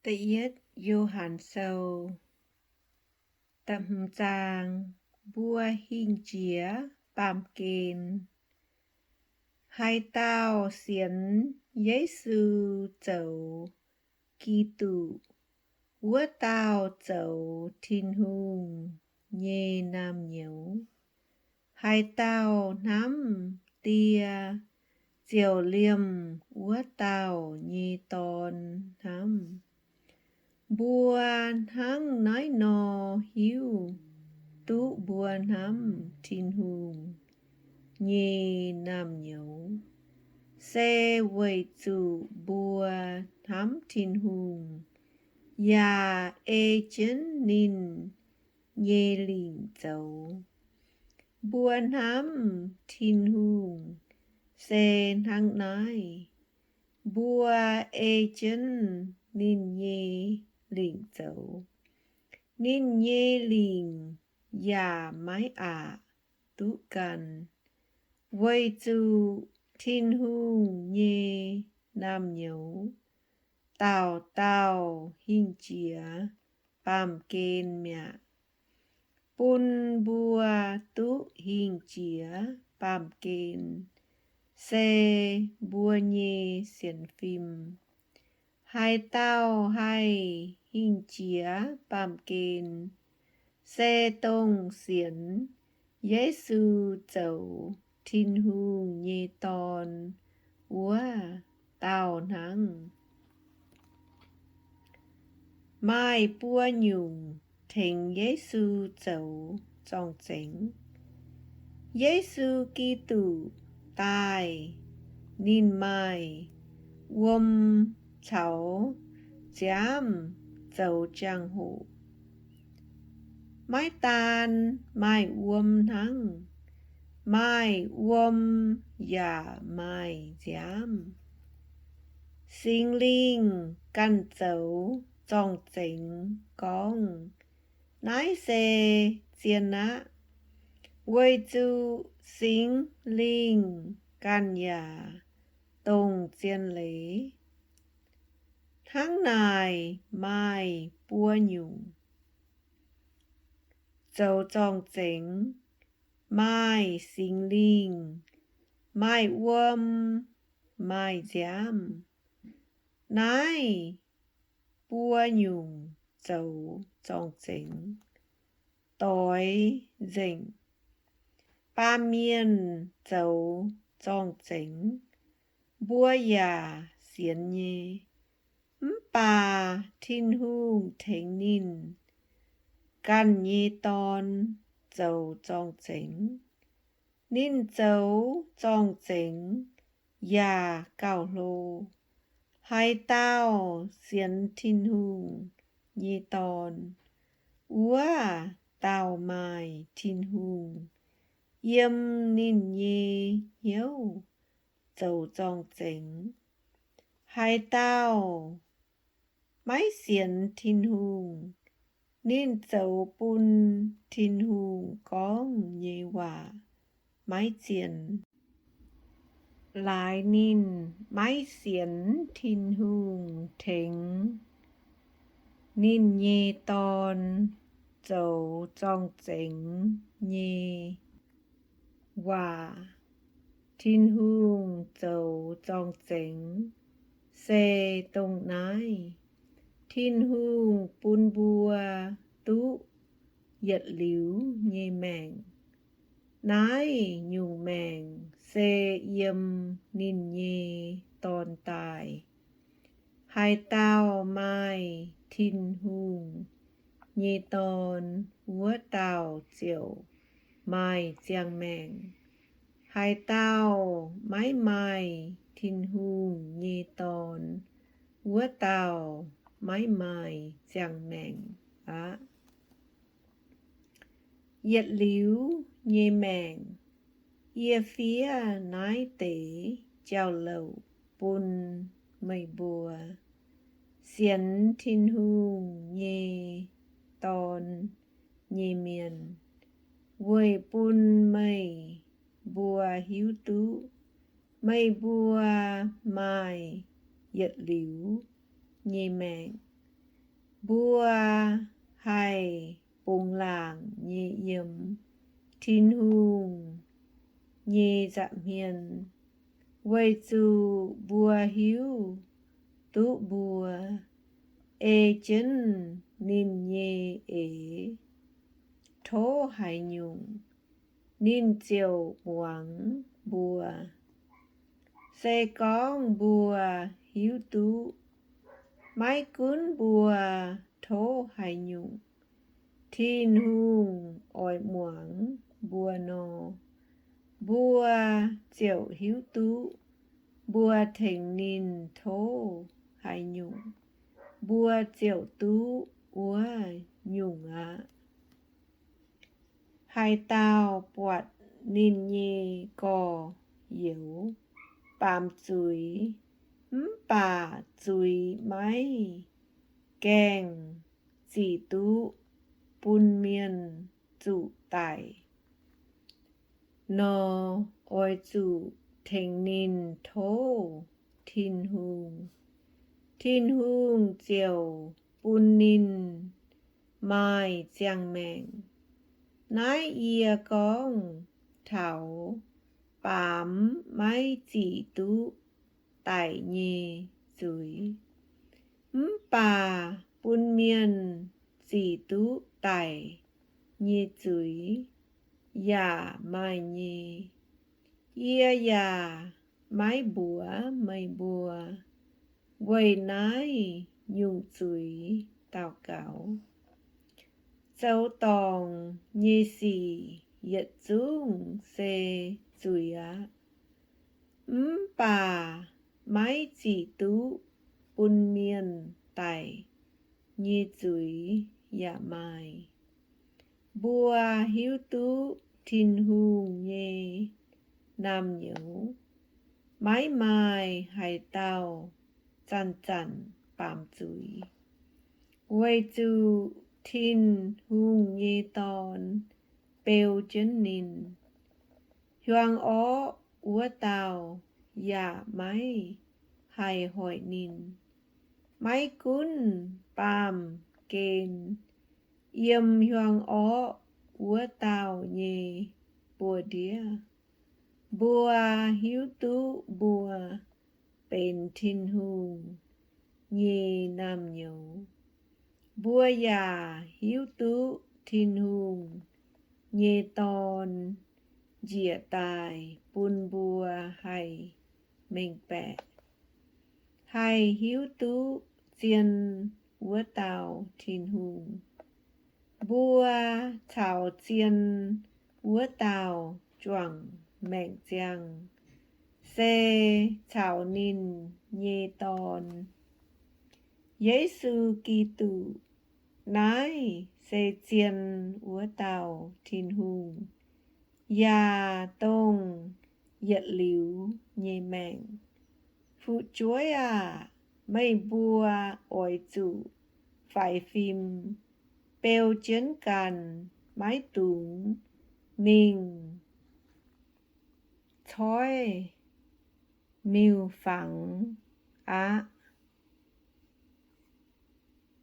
Da'yietv Yo^han Sou, da'hmz zaang. Mbuo hingh jiex baamh gen. Haaix dauh sienx Yesu zoux Giduc, wuov dauh zoux Tin-Hungh nyei naamh nyouz. Haaix dauh hnamv Die, ziouc liemh wuov dauh nyei dorn hnamv. Mbuo hnangv naaiv nor hiuv duqv mbuo hnamv Tin-Hungh nyei naamh nyouz, se weic zuqc mbuo hnamv Tin-Hungh yaac ei jienv ninh nyei lingc zoux. Mbuo hnamv Tin-Hungh se hnangv naaiv, mbuo ei jienv ninh nyei lingc zoux. Ninh nyei lingc yaac maiv aqc duqv gan, weic zuqc Tin-Hungh nyei naamh nyouz dauh dauh hingh jiex baamh gen mi'aqv. Bun mbuo duqv hingh jiex baamh gen se mbuo nyei sienx fim. Haaix dauh haih hingh jiex baamh gen se dongh sienx Yesu zoux Tin-Hungh nyei Dorn wuov dauh hnangv. Maaih buo nyungc tengx Yesu zoux zorng-zengx. Yesu Giduc daaih, ninh maaih wuom caux nziaamv zoux jangx-hoc. Maiv daan maaih wuom hnangv, maaih wuom yaac maaih nziaamv. Singx Lingh ganh zoux zorng-zengx gorngv, naaiv se zien aqv, weic zuqc Singx Lingh ganh yaac dongh zien leiz. Hnangv naaic maaih buo nyungc zoux zorng-zengx, maaih Singx Lingh, maaih wuom, maaih nziaamv. Naaiv buo nyungc zoux zorng-zengx doix nzengc. Baamh mienh zoux zorng-zengx, mbuo yaac sienx nyei. Mv baac Tin-Hungh tengx ninh ganh nyei Dorn zoux zorng-zengx. Ninh zoux zorng-zengx yaac gauh hlo. Haaix dauh sienx Tin-Hungh nyei Dorn, wuov dauh maaih Tin-Hungh yiem ninh nyei hnyouv zoux zorng-zengx. Haaix dauh maiv sienx Tin-Hungh, ninh zoux bun Tin-Hungh gorngv nyei waac maiv zien. Laaix ninh maiv sienx Tin-Hungh tengx ninh nyei Dorn zoux zorng-zengx nyei waac. Tin-Hungh zoux zorng-zengx se dongh naaiv. Tin-Hungh bun mbuo duqv yietc liuz nyei maengc. Naaiv nyungc maengc se yiem ninh nyei Dorn daaih. Haaix dauh maaih Tin-Hungh nyei Dorn, wuov dauh ziouc maaih ziangh maengc. Haaix dauh maiv maaih Tin-Hungh nyei Dorn, wuov dauh maiv maaih ziangh maengc aqv. Yietc liuz nyei maengc. Yie fiev naaiv deix jauv-louc bun meih mbuo sienx Tin-Hungh nyei Dorn nyei mienh, weic bun meih mbuo hiuv duqv meih mbuo maaih yietc liuz nyei maengc. Mbuo haih bungx laangc nyei yiem Tin-Hungh nyei nza'hmien, weic zuqc mbuo hiuv duqv mbuo ei jienv ninh nyei eix tov haaix nyungc, ninh ziouc muangx mbuo. Se gorngv mbuo hiuv duqv maiv gunv mbuo tov haaix nyungc Tin-Hungh oix muangx mbuo nor, mbuo ziouc hiuv duqv mbuo tengx ninh tov haaix nyungc, mbuo ziouc duqv wuov nyungc aqv. Haaix dauh buatc ninh nyei gorx-youz baamz zuiz mv baac zuiz maiv gaengh zic duqv bun mienh zuqc daic nor, oix zuqc tengx ninh tov Tin-Hungh. Tin-Hungh ziouc bun ninh maaih ziangh maengc. Naaiv yie gorngv taux baamz maiv zic duqv daic nyei zuiz, mv baac bun mienh zic duqv daic nyei zuiz yaac maaih nyei. Yie yaac maiv mbuox meih mbuo weic naaiv nyungc zuiz daux gaux. Zoux dorngc nyei sic yietc zungv se zuiz aqv. Mv baac maiv zic duqv bun mienh daic nyei zuiz yaac maaih. Mbuo hiuv duqv Tin-Hungh nyei naamh nyouz maiv maaih haaix dauh zanc-zanc baamz zuiz, weic zuqc Tin-Hungh nyei Dorn beu jienv ninh. Hiuang orqv wuov dauh yaac maiv haih hoic ninh. Maiv gunv baamh gen yiem hiuang orqv wuov dauh nyei buoz-ndiev, mbuo hiuv duqv mbuo benx Tin-Hungh nyei naamh nyouz. Mbuo yaac hiuv duqv Tin-Hungh nyei Dorn njiec daaih bun mbuo haih mengh baeqc, haih hiuv duqv zien wuov dauh Tin-Hungh. Mbuo caux zien wuov dauh juangc maengc ziangh se caux ninh nyei Dorn, Yesu Giduc. Naaiv se zien wuov dauh Tin-Hungh, yaac dongh yietc liuz nyei maengc. Fu'jueiv aah! Meih mbuo oix zuqc faix fim beu jienv ganh, maiv dungx mingh coiv miuc-fangx aqv.